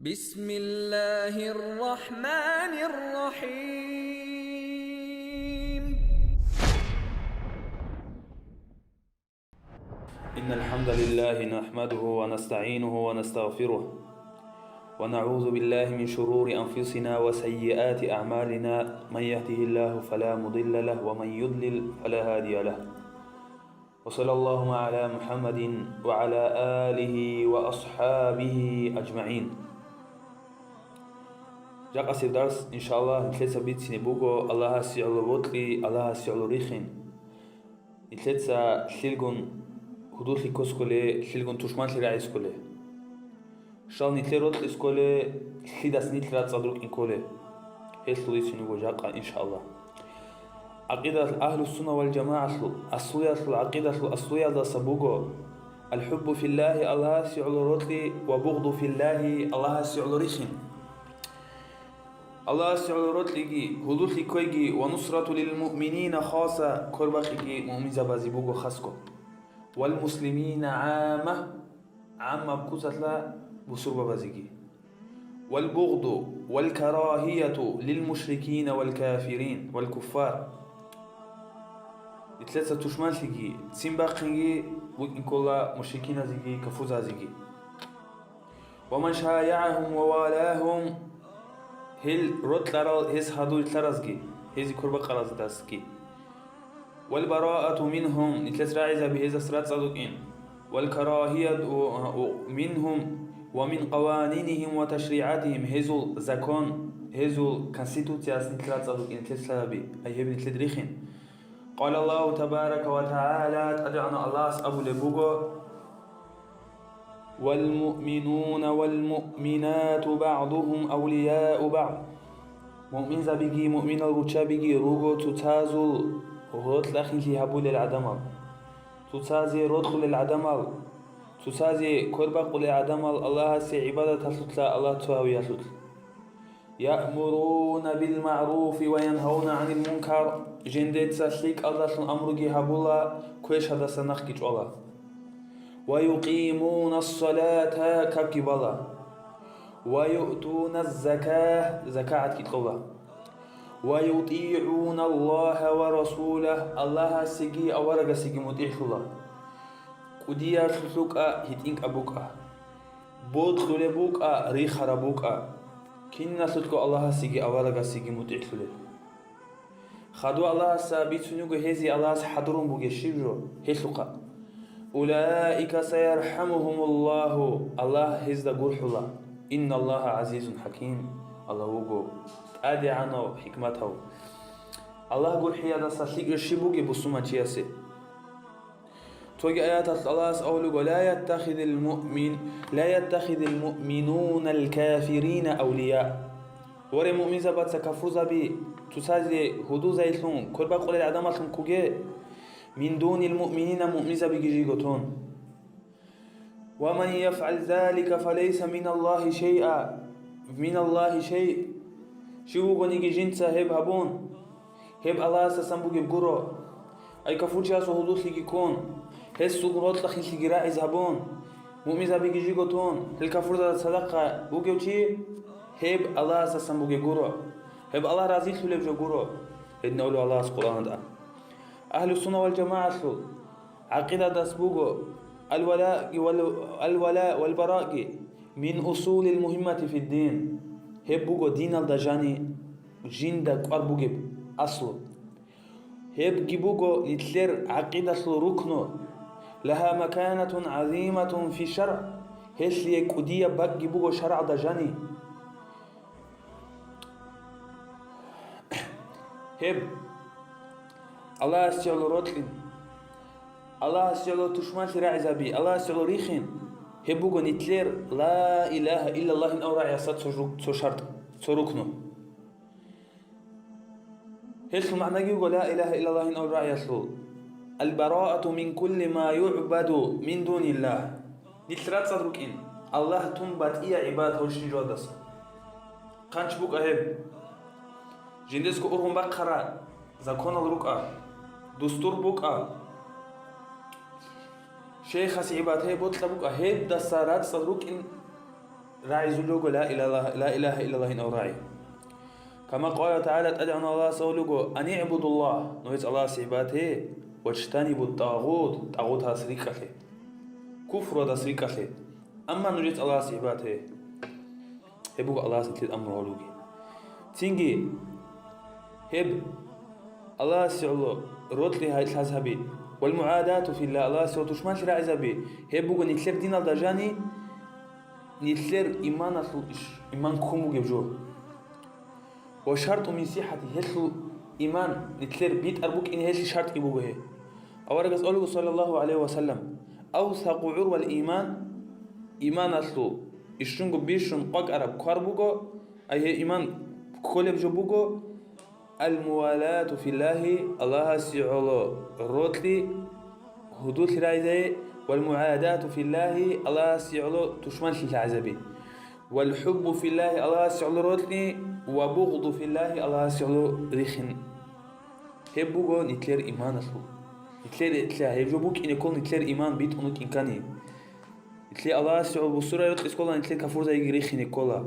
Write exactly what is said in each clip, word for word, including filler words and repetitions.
بسم الله الرحمن الرحيم. إن الحمد لله نحمده ونستعينه ونستغفره، ونعوذ بالله من شرور أنفسنا وسيئات أعمالنا، من يهده الله فلا مضل له ومن يضلل فلا هادي له. وصلى الله على محمد وعلى آله وأصحابه أجمعين. Жакъасеб дарс, иншаллагь, нилъеца бицине буго Аллагьасе гӀоло рокьи, Аллагьасе гӀоло рихин. Нилъеца лъилгун гьудуллъи ккоскуле, лъилгун тушманлъи рагӀискуле. Щал нилъер рокьисколе, лъидас нилъ рацӀцӀад рукӀин кколе. Гьелъул ицин вуго жакъа, иншааллагь. ГӀакъидалъ, агьлуссунна вал жамагӀалъул аслуялъул гӀакъидалъул аслуялдаса буго: алхӀуббу филлагьи, Аллагьасе гӀоло рокьи, ва бугъду филлагьи, Аллагьасе гӀоло рихин. Аллагьасе гӀоло рокьиги, гьудуллъи кквейги, ва нусрату лил муъминина хаса, квербакъиги муъминзабазе буго хасго. Вал муслимина гӀамма, гӀаммаб куцалъа бусурбабазеги. Вал бугъду вал карагьияту лил мушрикина вал кафирин вал куффар. Нилъеца тушманлъиги, ццин бахъинги букӀин ккола мушрикиназеги кафурзазеги. Ва ман шаягӀагьум ва валагьум, гьел рокьарал гьез гьадуй лъаразги, гьезие квербакъараздасги. Вал бараату мингьум, нилъес рагӀизаби гьезас рацӀцӀад рукӀин. Вал карагьият у-, у-, мингьум ва мин къаванинигьим ва ташригӀатигьим, гьезул закон, гьезул конституцияс нилъ рацӀцӀад рукӀин, нилъес лъараби, ай гьеб нилъед рихин. Къала Аллагьу табарака ва тагӀала, ТӀадегӀанав Аллагьас абулеб буго: «Вал муъминуна вал муъминату багӀдугьум авлияу багӀд». Муъминзабиги муъминал руччабиги руго цоцазул гьоркьахинлъи гьабулел гӀадамал, цоцазе рокьулел гӀадамал, цоцазе квербакъулел гӀадамал Аллагьасе гӀибадаталъулъа, Аллагь цо гьавиялъулъ. «Яъмуруна бил магӀруфи ва янгьавна гӀанил мункар», жиндеца лъикӀалдалъун амруги гьабула, квешалдаса нахъги чӀвала. «Ва юкъимуна ссалата», капги бала. «Ва юътуна ззака», закагӀатги кьола. «Ва ютӀигӀуна Аллагьа ва расулагь», Аллагьасеги аварагасеги мутӀигӀлъула. КӀудияблъулъ рукӀа, гьитӀинкӀаб букӀа. Бокьулеб букӀа, рихараб букӀа, киналъулъго Аллагьасеги аварагасеги мутӀигӀлъулел. Хадув Аллагьас бицун вуго гьезие Аллагьас хӀадурун бугеб щиб жо, гьелъухъа. «Улаика саярхӀамухумуллагьу», Аллагь гьезда гурхӀула. «Инналлагьа гӀазизун хӀаким», Аллагь вуго ТӀадегӀанав, хӀикматав. Аллагь гурхӀиялдаса лъикӀ жо щиб бугеб бусумачиясе? Цоги аяталъ Аллагьас абулеб буго: «Ла яттахидил муъмин-, ла яттахидил муъминунал кафирина авлия». Воре, муъминзабаца кафурзаби, цоцазе гьудулзайилъун, квербакъулел гӀадамаллъун ккуге, «мин дунил муъминина», муъминзабиги жиго тун. «Ва ман яфгӀал залика фалайса миналлагьи шайъа, миналлагьи шай». Щив вугониги жинца гьеб гьабун, гьеб Аллагьасдасан бугеб гуро. Ай кафурчиясул гьудуллъиги ккун, гьесул рокьахинлъиги рагӀиз гьабун, муъминзабиги жиго тун, гьел кафурзабаз цадахъ бугев чи, гьеб Аллагьасдасан бугеб гуро. Гьеб Аллагь разилъулеб жо гуро, гьедин абулеб Аллагьас Къуръаналда. Агьлу-сунна вал-жамагӀалъул гӀакъидадас буго: «Ал-валаги вал-, ал-вала вал-бараги мин усулил мухьиммати фиддин». Гьеб буго диналда жани жинда кӀвар бугеб аслу. Гьебги буго нилъер гӀакъидалъул рукну. «Лагьа маканатун гӀазиматун фи шаргӀ», гьелъие кӀудияб бакӀги буго шаргӀалда жани. Гьеб Аллагьасе гӀоло рокьин, Аллагьасе гӀоло тушманлъи рагӀизаби, Аллагьасе гӀоло рихин, гьеб буго нилъер ла илагьа иллаллагьин абурагӀияса цо жу-, цо шартӀ, цо рукну. Гьелъул магӀнаги вуго ла илагьа иллаллагьин абурагӀиялъул: «Албараату мин кулли ма югӀбаду мин дуниллагь». Нилъ рацӀцӀад рукӀин Аллагь тун батӀияб гӀибадат гьабурщин жоялдаса. Хъанч букӀа гьеб. Жиндесго ургъун бахъараб законал рукӀа, дустур букӀа, шейхас гӀибадат гьеб бокьа букӀа, гьебдаса рацӀцӀад рукӀин рагӀизул руго ла илагьа, ла илагьа иллаллагь гьинав рагӀи. Кама къала тагӀала, ТӀадегӀанав Аллагьас абулего: «Ан игӀбудуллагь», нужеца Аллагьасе гӀибадат гье, «ваджтанибу тӀагъут», тӀагъуталдаса рикӀкӀалъе, куфруялдаса рикӀкӀалъе. Амма нужеца Аллагьасе гӀибадат гье. Гьеб буго Аллагьас нилъеда амру гьабулебги. Цинги, гьеб Аллагьасе гӀоло рокьи гьа-, лъаз гьаби, валмугӀадату филлагь, Аллагьасе гӀоло тушманлъи рагӀизаби, гьеб буго нилъер диналда жани, нилъер иманалъул иш, иман ккун бугеб жо. Ва шартӀу мин сиххати, гьелъул иман, нилъер битӀар букӀине гьелъи шартӀги буго гьеб. Аварагас абулего, саллаллагьу гӀалайгьи ва саллам: «Авсакъу гӀурвал иман», иманалъул ишрунго бищун къвакӀараб квар буго, ай гьеб иман кколеб жо буго, «Ал-мувалату филлагьи», Аллагьасе гӀоло рокьи, гьудуллъи рагӀизаби, «вал-мугӀадату филлагьи», Аллагьасе гӀоло тушманлъи лъагӀизаби, «вал-хӀуббу филлагьи», Аллагьасе гӀоло рокьи, «ва-бугъду филлагьи», Аллагьасе гӀоло рихин. Гьеб буго нилъер иманалъул. Нилъер, нилъер гьеб жо букӀине ккола, нилъер иман битӀун вукӀин ккани. Нилъер Аллагьасе гӀоло бусурай рокьи ккола, нилъер кафурзайги рихине ккола.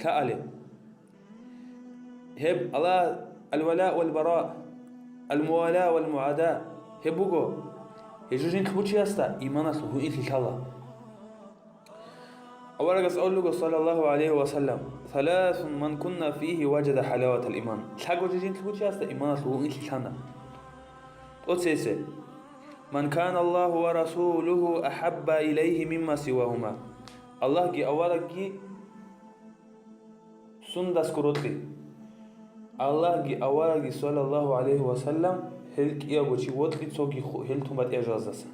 Лъаале. Гьеб Аллагь, аль-вала валь-бара, аль-мувала валь-мугӀада, гьеб буго, гьеб жо жинлъ бучиясда иманалъул гьуинлъи лъала. Аварагас абулего, саллаллагьу гӀалайгьи ва саллам: «Саласун ман кунна фигьи важада хӀалаватал иман». Лъабго жо жинлъ бучиясда иманалъул гьуинлъи лъана. ТӀоцебесеб: «Ман кана Аллагьу ва расулугьу ахӀабба илайгьи мимма сивагьума». Аллагьги аварагги сундасго рокьи. Аллагьги аварагги, саллаллагьу гӀалайгьи ва саллам, гьел кӀиявго чи вокьи цоги ху-, гьел тун батӀияб жоялдаса.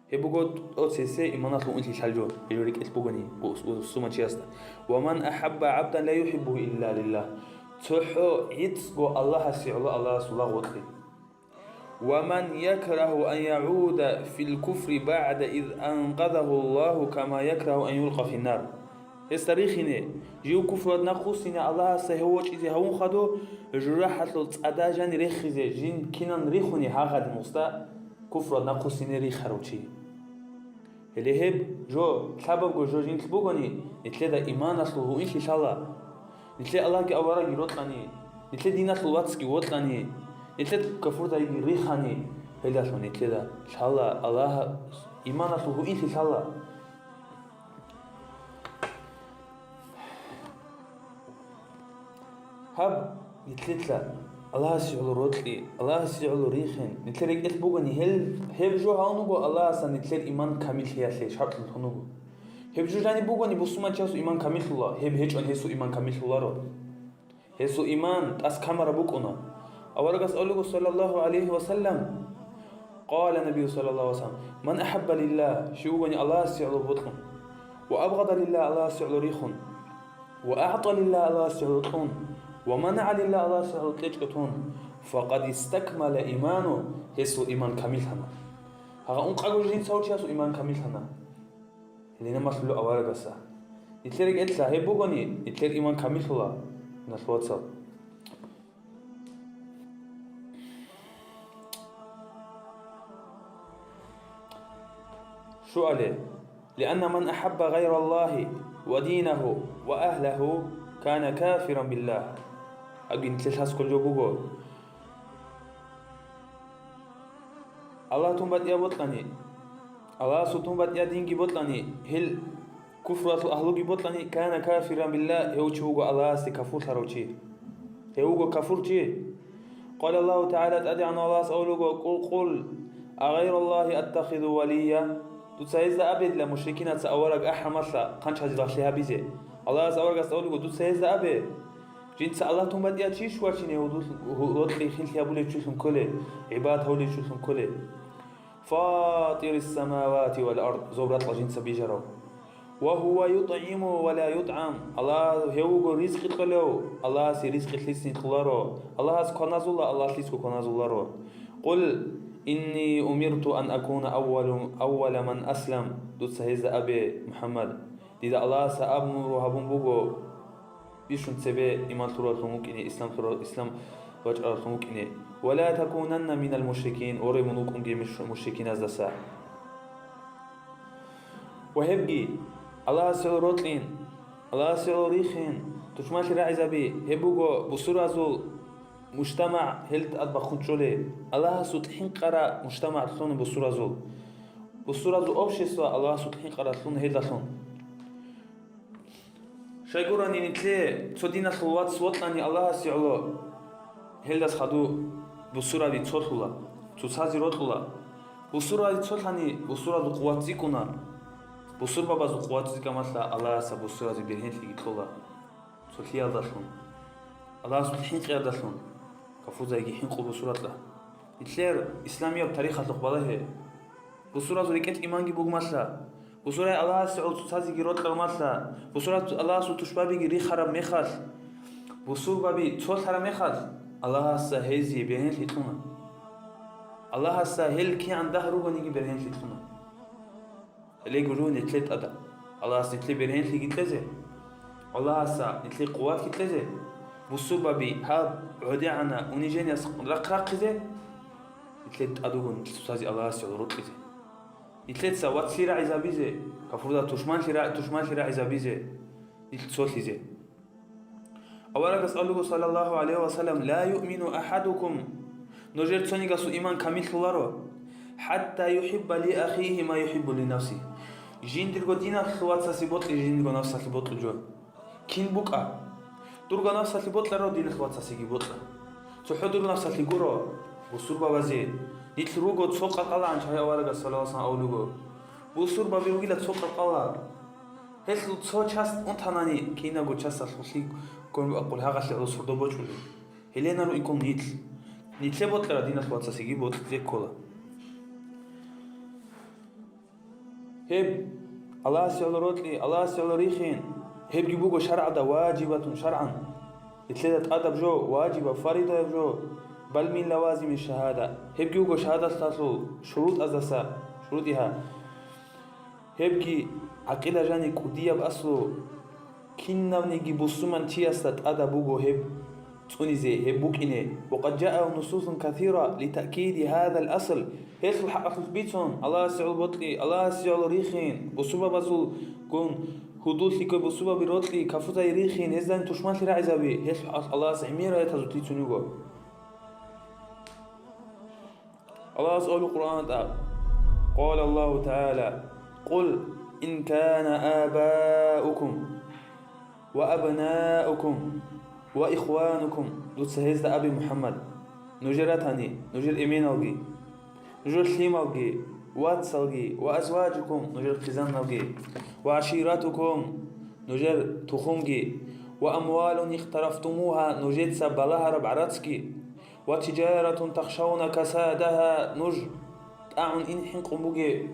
Гьеб буго тӀоцебесеб иманалъул гьуинлъи лъалеб жо, гьеб рекӀелъ бугони бу-, бусурманчиясда: «Ва ман ахӀабба гӀабдан ла юхӀиббугьу илла лиллагь». ЦохӀо гӀицӀго Аллагьасе гӀоло Аллагьасул лагъ вокьи. «Ва ман якрагьу ан ягӀуда фил куфри багӀда из анкъазагьу Аллагьу кама якрагьу ан юлкъа финнар». Гьесда рихине, жив куфруялда нахъвуссине Аллагьас гьев вачӀине гьавун хадуб, жужахӀалъул цӀада жани рехизе жин кинан рихуни гьагъадин гъусда куфруялда нахъвуссине рихарав чи. Гьеле гьеб жо, лъабабго жо жинлъ бугони, нилъеда иманалъул гьуинлъи лъала. Нилъе Аллагьги аварагги рокьани, нилъе диналъул вацги вокьани, нилъе кафурзайги рихани, гьелдалъун нилъеда лъала Аллагь, иманалъул гьуинлъи лъала. Гьаб, нилъеца Аллагьасе гӀоло рокьи, Аллагьасе гӀоло рихин, нилъер рекӀелъ бугони, гьел, гьеб жо гьавун вуго Аллагьасан нилъер иман камиллъиялъе шартӀлъун вуго. Гьеб жо жаниб бугони, бусурманчиясул иман камиллъула, гьеб гьечӀони гьесул иман камиллъуларо. Гьесул иман тӀас камараб букӀуна. Аварагас абулего, саллаллагьу гӀалайгьи ва саллам, къала набию, саллаллагьу гӀалайгьи ва саллам: «Ман ахӀабба лиллагь», щив вугони Аллагьасе гӀоло вокьун, «ва абгъада лиллагь», Аллагьасе гӀоло рихун, «ва агӀта лиллагь», Аллагьасе гӀоло кьун, «ва мана'a лиллагь», Аллагьасе гӀоло кьечӀго тун, «факъад истакмала иману», гьесул иман камиллъана. Гьагъа ункъабго жо жинца гьав чиясул иман камиллъана. Гьеле малъула аварагаса. Нилъер рекӀелъа гьеб бугони, нилъер иман камиллъула, диналъул вацал. Щуале, «Лианна ман ахӀабба гъайраллагьи ва динагьу ва агьлагьу кана кафиран биллагь». Аги нилъелъ аскӀулеб буго. Аллагь тун батӀияб бокьани, Аллагьасул тун батӀияб динги бокьани, гьел куфруялъул агьлуги бокьани, кана кафиран биллагь, гьев чи вуго Аллагьасде кафурлъарав чи. Гьев вуго кафурчи. Къала Аллагьу ТагӀала, ТӀадегӀанав Аллагьас абулего: «Къул, къул, агъайраллагьи аттахизу валия?» Дуца гьезда абе, дила мушрикинаца авараг ахӀамалъа хъанчӀ гьазир рахли гьабизе. Аллагьас аварагасда абулего: «Дуца гьезда абе, жинца Аллагь тун батӀияб чи щварчине гьудул-, гьу-, рокьи хинлъи гьабулев чилъун кколе, гӀибадат гьавулев чилъун кколе. Фатирис самавати вал ард», зоб-ракьал жинца бижарав. «Ва гьува ютӀгӀиму ва ла ютӀгӀам», Аллагь гьев вуго ризкъи кьолев, Аллагьасе ризкъи лъицин кьоларо, Аллагьас кваназула, Аллагь лъицго кваназуларо. «Къул инни умирту ан акуна аввалу-, аввала ман аслам», дуца гьезда абе, Мухьаммад, дида Аллагьас амру гьабун буго, бищун цебе иман лъуравлъун вукӀине, ислам лъура-, ислам вачӀаравлъун вукӀине. «Ва ла такунанна минал мушрикин», оре мун вукӀунге муш-, мушрикиназдаса. Ва гьебги, Аллагьасе гӀоло рокьин, Аллагьасе гӀоло рихин, тушманлъи рагӀизаби, гьеб буго бусуразул мужтамагӀ гьел тӀад бахъун чӀолей, Аллагьасул хӀинкъараб мужтамагӀ лъуна бусуразул. Бусуразул общество Аллагьасул хӀинкъараб лъуна гьелдалъун. Щайгурани нилъее цо диналъул вац вокьани Аллагьасе гӀоло, гьелдас хадуб бусураби цолъула, цоцазе рокьула. Бусураби цолъани, бусуразул къуват цӀикӀкӀуна. Бусурбабазул къуват цӀикӀкӀамалъа Аллагьасда бусуразе бергьенлъиги кьола, цолъиялдалъун, Аллагьасул хӀинкъиялдалъун, кафурзайги хӀинкъула бусуралъа. Нилъер исламияб тарихалъухъ балагье. Бусуразул рекӀелъ иманги бугмалъа, бусурай Аллагьасе гӀоло цоцазеги рокьармалъа, бусураз Аллагьасул тушбабиги рихараб мехалъ, бусурбаби цолъараб мехалъ, Аллагьасда гьезие бергьенлъи кьуна. Аллагьасда гьел кигӀан дагь ругониги бергьенлъи кьуна. Гьелего жо нилъер тӀада. Аллагьас нилъее бергьенлъиги кьезе, Аллагьасда нилъее къуватги кьезе, бусурбаби гьаб гӀодегӀанаб унижениялъ рахъ-рахъизе, нилъер тӀад вуго нилъ цоцазе Аллагьасе гӀоло рокьизе. Нилъеца вацлъи рагӀизабизе, кафурда тушманлъи ра-, тушманлъи рагӀизабизе, нилъ цолъизе. Аварагас абулего, саллаллагьу гӀалайгьи ва саллам: «Ла юъмину ахӀадукум», нужер цонигасул иман камиллъуларо, «хӀатта юхӀибба ли ахихи ма юхӀиббу ли нафсихи», жиндирго диналъул вацасе бокьи жиндирго нафсалъе бокьул жо. Кин букӀа? Дурго нафсалъе бокьарав диналъул вацасеги бокьа. ЦохӀо дур нафсалъе гуро, бусурбабазе, нилъ руго цо къалкъалаан чагьи аварагас, саллаллагьу гӀалайгьи ва саллам, авлуго. Бусурбаби ругила цо къалкъала. Гьелъул цо час унтанани, кинабго часалъ хъулъи ккун бакъулеб гьагъалъе гӀоло сордо бочӀулеб. Гьеленаро инкъун нилъ. Нилъе бокьараб диналъул вацасеги бокьизе ккола. Гьеб, Аллагьасе гӀоло рокьи, Аллагьасе гӀоло рихин, гьебги буго шаргӀалда важибатун шаргӀан. Нилъеда тӀадаб жо, важибаб, фаридаяб жо, бал мин лавазими шагьада. Гьебги буго шагьадалъулъул шурутӀаздаса, шурутӀигьа. Гьебги гӀакъида жаниб кӀудияб аслу, кинавниги бусурман чиясда тӀадаб буго гьеб цӀунизе, гьеб букӀине. Ва къад жаа нусусун касира ли таъкиди гьазал асл, гьелъул хӀакъалъулъ бицун, Аллагьасе гӀоло бокьи, Аллагьасе гӀоло рихин, бусурбабазулгун гьудуллъи кквей, бусурбаби рокьи, кафурзаби рихин, гьезда тушманлъи рагӀизаби, гьелъул хӀакъалъулъ Аллагьас гӀемерал аятазулъ бицун йиго. Аллагьас абула Къуръаналда: «Къала Аллагьу ТагӀала: Къул ин кана абаукум ва абнаукум ва ихванукум», дуца гьезда абе, Мухьаммад, нужер ратани, нужер эменалги, нужер лъималги, вацалги, ва азважукум, нужер хъизаналги, ва аширатукум, нужер тухумги, ва амвалун ихтарафтумугьа, нужеца балагьараб гӀарацги, ва тижаратун тахшавна касадагьа, нуж тӀагӀун ин хӀинкъун бугеб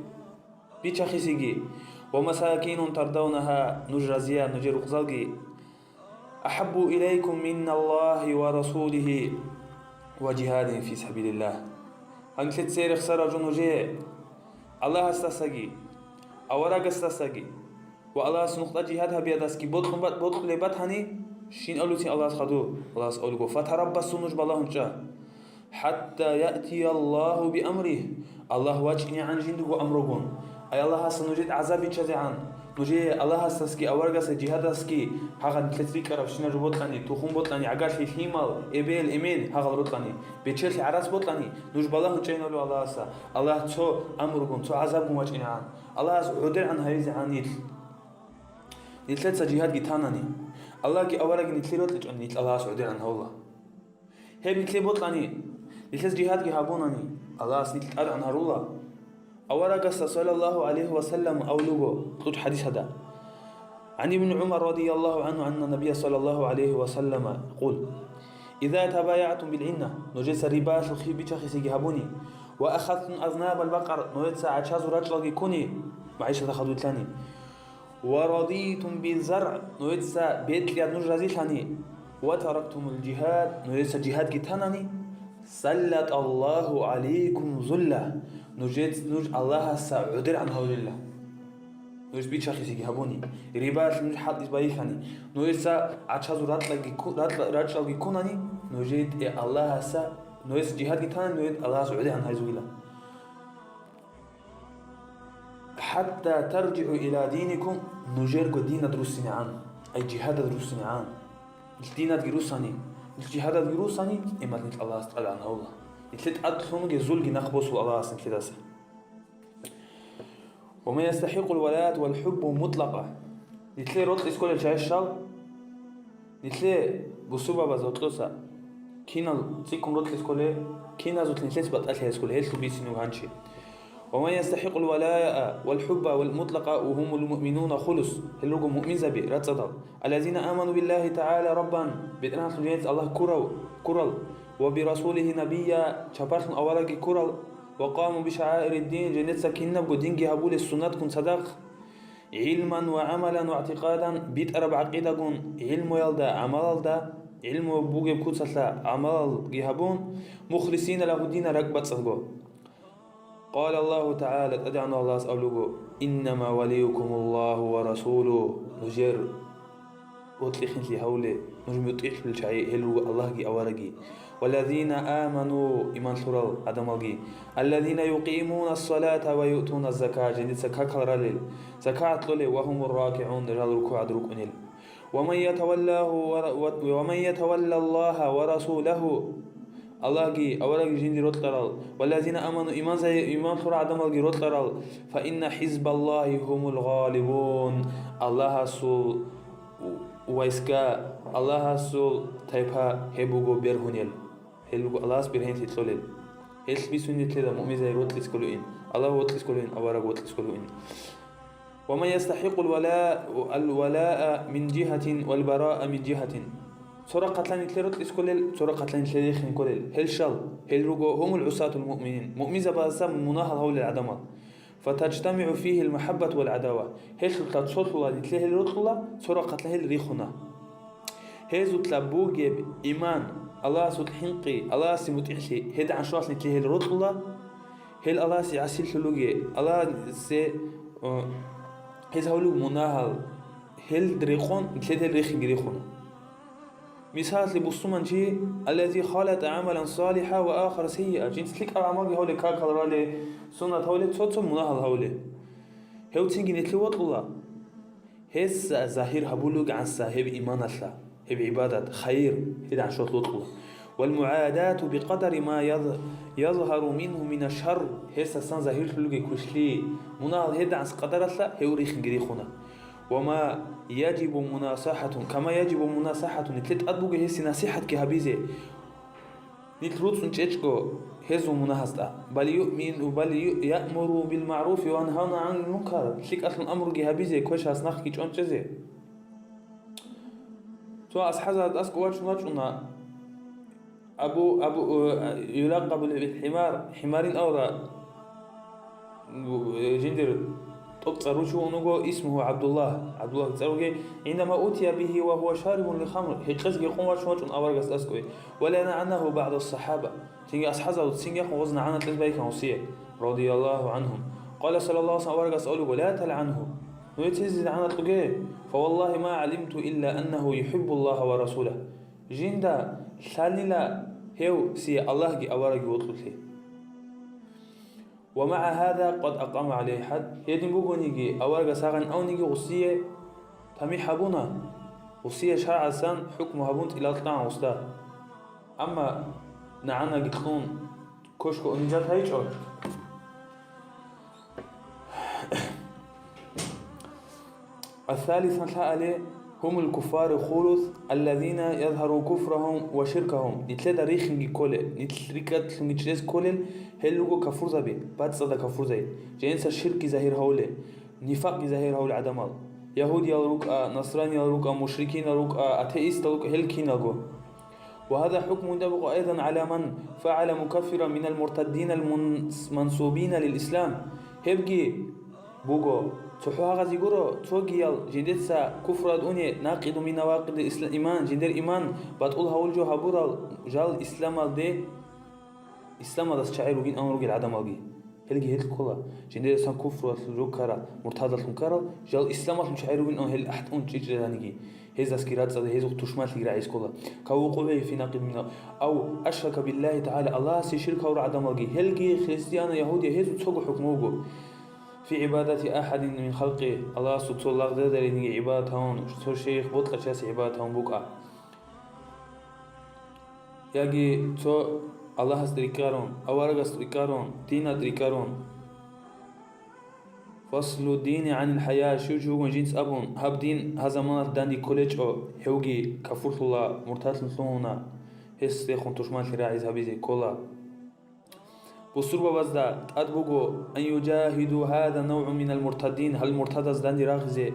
бичахисеги, ва масакинун тардавнагьа, нуж разия нужер рукъзалги, ахӀаббу илайкум миналлагьи ва расулигьи ва жигьадин фи сабилиллагь. Гьанже церехсарав жо нужее Аллагьасдасаги, аварагасдасаги, ва Аллагьас нухда жигьад гьабиядасги бокьун бат-, бокьулеб батани, щин абулеб буго Аллагьас хадуб, Аллагьас абулеб буго: «Фатараббасу», нуж балагьун чӀа. «ХӀатта яътияллагьу биамригь», Аллагь вачӀинегӀан жиндирго амругун. Ай Аллагьас нужеда гӀазаб биччазегӀан, нужее Аллагьасдасаги аварагасда жигьадасаги гьагъа нилъеца рикӀкӀарабщинаб жо бокьани, тухум бокьани, гӀагарлъи, лъимал, эбел, эмен гьагъал рокьани, бечелъи, гӀарац бокьани, нуж балагьун чӀайин абулеб Аллагьас. Аллагь цо амругун, цо гӀазабгун вачӀинегӀан. Аллагьас гӀодегӀан гьавизегӀан нилъ. Нилъеца жигьадги танани, Аллагьги аварагги нилъее рокьичӀони, нилъ Аллагьас гӀодегӀан гьавула. Гьеб нилъее бокьани, нилъеца жигьадги гьабунани, Аллагьас нилъ тӀадегӀан гьарула. Аварагасда, саллаллагьу гӀалайгьи ва саллам, абулеб буго кьучӀ хӀадисалда: «ГӀан ибн ГӀумар радияллагьу гӀангьу анна набия саллаллагьу гӀалайгьи ва саллама къул: Иза табаягӀтум билгӀинна», нужеца рибалъухъе бичахисеги гьабуни, «ва ахазтум азнабал бакъар», нужеца гӀачазул рачӀалги ккуни, МагӀишаталда хадурлъани, «ва радитум биззаргӀ», нужеца бекьяд нуж разилъани, «ва тарактумул жигьад», нужеца жигьадги танани, «саллаталлагьу гӀалайкум зулла», нужец-, нуж Аллагьасда гӀодегӀан гьавулила. Нуж бичахисеги гьабуни, рибалъ нуж хӀалтӀизе байилъани, нужеца гӀачазул ракьалги ку-, ракьа-, рачӀалги ккунани, нужеде Аллагьасда, нужеца жигьадги танани, нужеде Аллагьас гӀодегӀан гьавизугила. «ХӀатта таржигӀу иля диникум», нужерго динад руссинегӀан, ай жигьадад руссинегӀан. Нилъ динадги руссани, нилъ жигьададги руссани, тӀимат нилъ Аллагьас тӀадегӀан гьавула. Нилъе тӀад лъунгезулги нахъ босул Аллагьас нилъедаса. «Ва ман ястахӀикъул валаят вал хӀуббу мутлакъа». Нилъее рокьи кколел чагӀи щал, нилъее бусурбабаз гьоркьоса кинал цӀикӀкӀун рокьи кколел, киназулъ нилъец батӀалъи гьез кколел, гьелъул бицин вугьанчи. «Ва ман ястахӀикъул валаят вал хӀубба вал мутлакъа ва гьумул муъминуна хулус», гьел руго муъминзаби рацӀцӀадал. «Аллазина аману биллагьи тагӀала раббан», БетӀергьанлъун жинец Аллагь ккурав, ккурал, «ва бирасулигьи набийя», чапарлъун аварагги ккурал, «ва къаму бишагӀаириддин», жинеца кинабго динги гьабулес суннатгун цадахъ, «гӀилман ва гӀамалан ва игӀтикъадан», битӀараб гӀакъидагун, гӀилмуялда, гӀамалалда, гӀилму бугеб куцалъа гӀамалалги гьабун, «мухлисина лагьу дина», ракӀбацӀцӀадго. Къала Аллагьу ТагӀала, ТӀадегӀанав Аллагьас абулего: «Иннама валиюкумуллагьу ва расулугьу», нужер рокьи-хинлъи гьавулел, нуж мутӀигӀлъулел чагӀи гьел руго Аллагьги аварагги. «Валлазина аману», иман лъурал гӀадамалги. «Аллазина юкъимуна ссалата ва юътуна ззака», жиндица какал ралел, закагӀат кьолел, «ва гьумур ракигӀун», жал рукугӀад рукӀунел. «Ва ман ятаваллагьу ва ра-, ва, ва ман ятаваллаллагьа ва расулагьу», Аллагьги аварагги жинди рокьарал, «валлазина аману», иман зай-, иман лъурал гӀадамалги рокьарал, «фа инна хӀизбаллагьи гьумул гъалибун», Аллагьасул войска, Аллагьасул тайпа гьеб буго бергьунел. Гьел руго Аллагьас бергьенлъи кьолел. Гьелъ бицунетлъила муъминзай рокьи кколуин, Аллагь вокьи кколуин, авараг вокьи кколуин. «Ва ман ястахӀикъул вала-, ал-валаа мин жигьатин вал бараа мин жигьатин». Цо рахъалъан нилъер рокьи кколел, цо рахъалъан нилъер рихин кколел. Гьел щал, гьел руго гьумул гӀусатул муъминин, муъминзабаздаса мунагьал гьавулел гӀадамал. «ФатажтамигӀу фигьил махӀаббату вал гӀадава». Гьелъулъа цолъула нилъер гьел рокьула, цо рахъалъа гьел рихуна. Гьезулъа бугеб иман, Аллагьасул хӀинкъи, Аллагьасе мутӀигӀлъи, гьедигӀан щвалъ нилъер гьел рокьула, гьел Аллагьасе гӀасиллъулуги, Аллагьасе, о, гьез гьавлуг мунагьал, гьел рекъон, нилъер гьел рихинги рихуна. Мисаллъи, бусуман чи, аллази халата гӀамалан салиха ва ахара сайиа, жинц лъикӀаб гӀамалги гьавле, какал рале, суннат гьавле, цо-цо мунагьал гьавле. Гьев цинги нилъе вокьула. Гьес загьир гьабулугӀанса гьеб иманалъа, гьеб гӀибадат, хайир, гьедигӀан щвалъ вокьула. Вал мугӀадату бикъадари ма яз-, язгьару мингьу мина шарр, гьесасан загьирлъулги квешлъи, мунагьал гьедигӀанс къадаралъа гьев рихинги рихуна. Ва ма яжибу мунасахӀатун, кама яжибу мунасахӀатун, нилъе тӀад буго гьесие насихӀатги гьабизе. Нилъ руцӀцӀун чӀечӀго гьезул мунагьазда. Бал юъмину, бал ю-, яъмуру бил магӀруфи ва янхауна гӀанил мункар, лъикӀалъун амруги гьабизе, квешас нахъги чӀончӀезе. Цо асхӀазарад аскӀов вачун вачӀуна. Абу, Абу, э, юлакъабу бил хӀимар, хӀимарин авра, э, жиндир тӀоцӀар ручун вуго, исмугьу ГӀабдуллагь, ГӀабдуллагь цӀар вугей, гӀиндама утия бигьи ва гьува шарибун лил хамр, гьекъезги гьекъон вачун вачӀун аварагас аскӀове, ва лана гӀанагьу багӀдус сахӀаба, цинги асхӀазарул цинги гьекъон гъоз нагӀана кьез байкан гьусие, радияллагьу гӀанхум. Къала саллаллагьу гӀалайгьи ва саллам, аварагас абулеб: «Ла талгӀангьу», нужеца гьезие нагӀана кьуге, «фаваллагьи ма гӀалимту илла аннагьу юхӀиббуллагьа ва расулагь». Жинда лъалила гьев сие Аллагьги аварагги вокьулъе. Ва магӀа гьаза къад акъама гӀалайгьи хӀад, гьедин бугониги, аварагас гьагъан авниги гъусие тамихӀ гьабуна, гъусие шаргӀасан хӀукму гьабун тӀилал кьан гъусда. Амма нагӀанаги кьун, кошка унижат гьайчӀо. Асалисан лъаали, гьумул куффару хулус, аллазина язгьару куфрагьум ва ширкагьум, нилъеда рихинги кколел, нилъ рикӀкӀад лъунгичӀез кколел, гьел руго кафурзаби, бацӀцӀада кафурзай, жинца ширкги загьир гьавулел, нифакъги загьир гьавулел гӀадамал. Ягьудиял рукӀа, насраниял рукӀа, мушрикинал рукӀа, атеистал рукӀа, гьел киналго. Ва гьаза хӀукму даба айзан гӀала ман фагӀала мукаффиран минал муртаддинал мун-, мансубина лил ислам. Гьебги буго, цохӀо гьагъазе гуро, цогиял жидеца куфрад уне, накъиду мин навакъидил исла-, иман, жидер иман батӀул гьавул жо гьабурал жал исламалде, исламалдас чагӀи ругин ан ругел гӀадамалги. Гьелги гьел ккола, жиндирасан куфруялъул жо ккарал, муртадалъун ккарал, жал исламалъул чагӀи ругин ан гьел ахӀтӀун чӀичӀчӀараниги, гьездасги рацӀцӀада, гьезухъ тушманлъиги рагӀиз ккола. Кавукъугьи фи накъид мина, ав ашрака биллагьи тагӀала, Аллагьасе ширк гьавурал гӀадамалги, гьелги христиан, ягьудия, гьезул цого хӀукму буго. في عبادة أحد من خلقه, Аллагьасул цо лагъзадеринги гӀибадат гьавун, цо шейх бокьарав чиясе гӀибадат гьавун букӀа. Яги цо Аллагьасда рикӀкӀарун, аварагасда рикӀкӀарун, диналда рикӀкӀарун. فصل الدين عن الحياة, щив чи вугин жинца абун, гьаб дин гьаб заманалъ данде кколечӀо, гьевги кафурлъула, муртадлъун лъугьуна, гьесдехун тушманлъи рагӀизе гьабизе ккола. Бусурбабазда тӀад буго, أن يجاهدوا هذا النوع من المرتدين, гьал муртадаз данде рагъизе,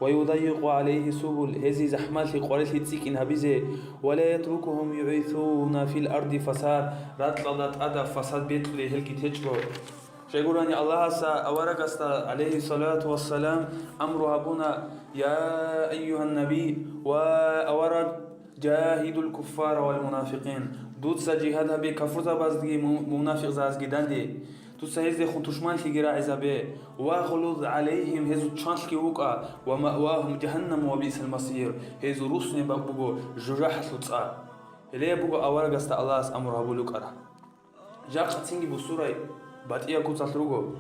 ويضيقوا عليه السبل, гьезие захӀмалъи къварилъи цӀикӀкӀин гьабизе, ولا يتركهم يعيثون في الأرض فسادا, ракьалда тӀадаб фасад бекьулей гьелги течӀо. Щайгурани Аллагьас аварагасда, гӀалайгьиссалату вассалам, амру гьабуна: يا أيها النبي, ва авараг, جاهد الكفار والمنافقين, дуца жигьад гьабе кафурзабазги му-, мунафикъзабазги данде, дуца гьездехун тушманлъиги рагӀизабе, واغلظ عليهم, гьезул чанлъги вукӀа, ومأواهم جهنم وبئس المصير, гьезул руссунеб буго жужахӀалъул цӀа. Гьеле буго аварагасда Аллагьас амру гьабулукӀара. Жакъа цинги бусурай батӀияб куцалъ руго.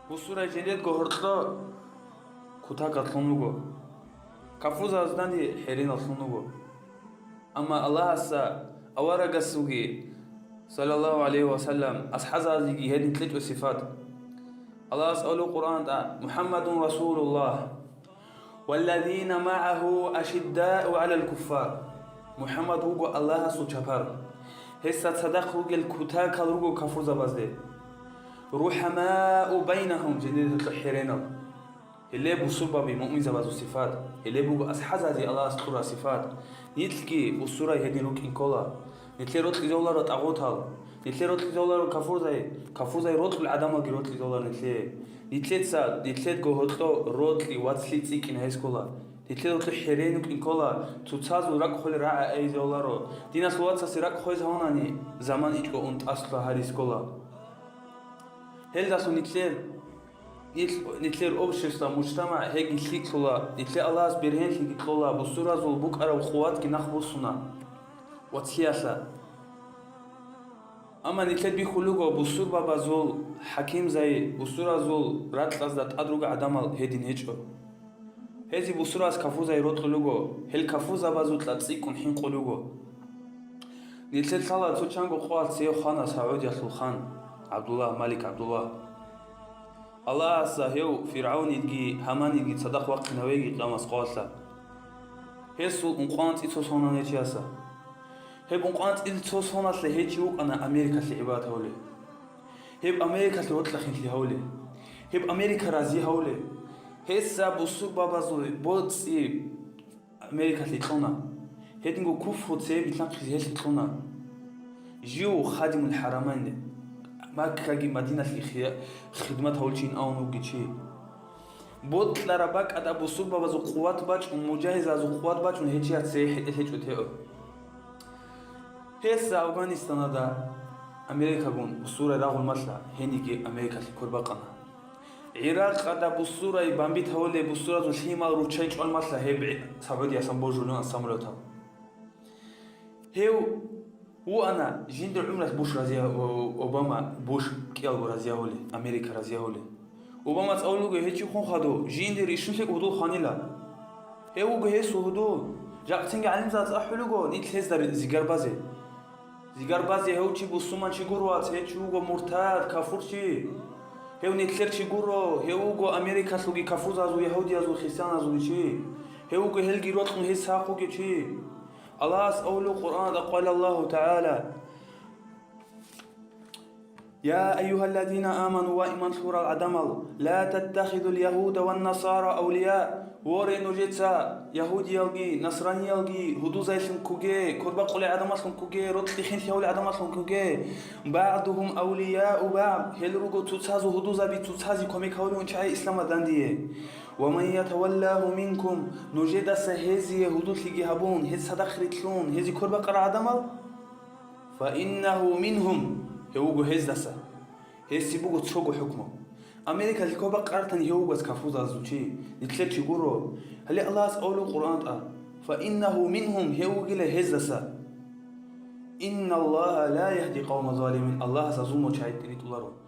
Бусурай жидедго гьоркьо кутакалъун руго. Кафурзабазда данде хӀереналъун руго. Амма Аллагьасда аварагасулги, саллаллагьу гӀалайгьи ва саллам, асхӀабзабазеги гьедин кьечӀо сипат. Аллагьас абулеб Къуръанда: محمد رسول الله والذين معه أشداء على الكفار. МухӀаммад вуго Аллагьасул чапар. Гьесда цадахъ ругел кутакал руго кафурзабазде. رحماء بينهم, жидеда гьоркьо хӀеренал. Гьеле бусурбаби муъминзабазул сипат. Гьеле буго асхӀабзабазе Аллагьас кьураб сипат. Нилъги бусурай гьедин рукӀин ккола. Нилъер рокьизавуларо тӀагъутал. Нилъер рокьизавуларо кафурзай. Кафурзай рокьул гӀадамалги рокьизавуларо нилъее. Нилъеца, нилъедго гьоркьо рокьи вацлъи цӀикӀкӀин гьез ккола. Нилъер гьоркьо хӀерен рукӀин ккола, цоцазул ракӀ холел рагӀи айзавуларо. Диналъул вацасе ракӀ хвез гьавунани, заман ичӀго ун тӀасла гьарис ккола. Гьелдалъун нилъер, нилъ-, нилъер общество, мужтамагӀ гьеги лъикӀлъула, нилъее Аллагьас бергьенлъиги кьола, бусуразул букӀараб къуватги нахъ буссуна вацлъиялъа. Амма нилъер бихьулего бусурбабазул хӀакимзай, бусуразул ракьазда тӀад руго гӀадамал гьедин гьечӀо. Гьезие бусураз кафурзай рокьулего, гьел кафурзабазул кьа цӀикӀкӀун хӀинкъулего. Нилъер лъала цо чанго къоялъ цее хвана Саудиялъул хан ГӀабдуллагь, Малик ГӀабдуллагь. Аллагьас гьев ФиргӀавнидги Гьаманидги цадахъ вахъинавеги къиямас къоялъа. Гьесул ункъоанцӀи цо сонана гьечияса. Гьеб ункъоанцӀил цо соналъа гьечи вукӀана Америкалъе гӀибадат гьавулев. Гьеб Америкалъе рокьа хинлъи гьавулев. Гьеб Америка рази гьавулев. Гьесда бусурбабазул боцӀи Америкалъе кьуна. Гьединго куфру цебе билълъанхъизе гьелъе кьуна. Жив хадимул хӀарамайнде, Маккаги Мадиналъги хия-, хидмат гьавулчин авун вугев чи. Бокьараб бакӀалда бусурбабазул къуват бачӀун, мужагьизазул къуват бачӀун гьечияц цее хӀетӀе лъечӀо тео. Гьес Афганистаналда Америкагун бусурай рагъул малъа, гьениги Америкалъе ккор бакъана. ГӀиракъалда бусурай бомбит гьавулеб бусуразул лъимал руччай чӀвал малъа гьеб гӀи-, Саудиясан божулин самолетал. Гьев вуана жинда гӀумралъ Буш рази-, Обама, Буш кӀиялго разиявули, Америка разиявули. Обамаца абулуго, гьечи хун хадув, жиндир ишунлъи гьудул хванила. Гьев вуго гьесул гьудул. Жакъцинги гӀалимзаца ахӀулуго, нилъ гьезда зигар базе. Зигар базе гьев чи бусуман чи гуро, вац, гьев чи вуго муртад, кафурчи. Гьев нилъер чи гуро, гьев вуго Америкалъулги кафурзазул, ягьудиязул, христианазул чи. Гьев вуго гьелги рокьун гьес сахъуги чи. Аллагьас абулев Къуръанда, قال الله تعالى: يا أيها الذين آمنوا, ва иман лъурал гӀадамал, لا تتخذوا اليهود والنصارى أولياء, воре, нужеца ягьудиялги, насраниялги гьудулзайлъун ккуге, корбакъулел гӀадамаллъун ккуге, рокьи хинлъи гьавулел гӀадамаллъун ккуге, بعضهم أولياء بعض, гьел руго цоцазул гьудулзаби, цоцазе кумек гьавулев чагӀи исламалда дандие. ومن يتولهم منكم, нужедаса гьезие гьудуллъиги гьабун, гьез цадахъ рилълъун, гьезие корбакъарал гӀадамал, فإنه منهم, гьев вуго гьездаса. Гьесие буго цого хӀукму. Америкалъе корбакъараб тани гьев вуго кафурзазул чи, нилъер чи гуро. Гьале Аллагьас абулев Къуръанда: فإنه منهم, гьев вугила гьездаса. إن الله لا يهدي القوم الظالمين, Аллагьас зулму чагӀи тӀиритӀуларо.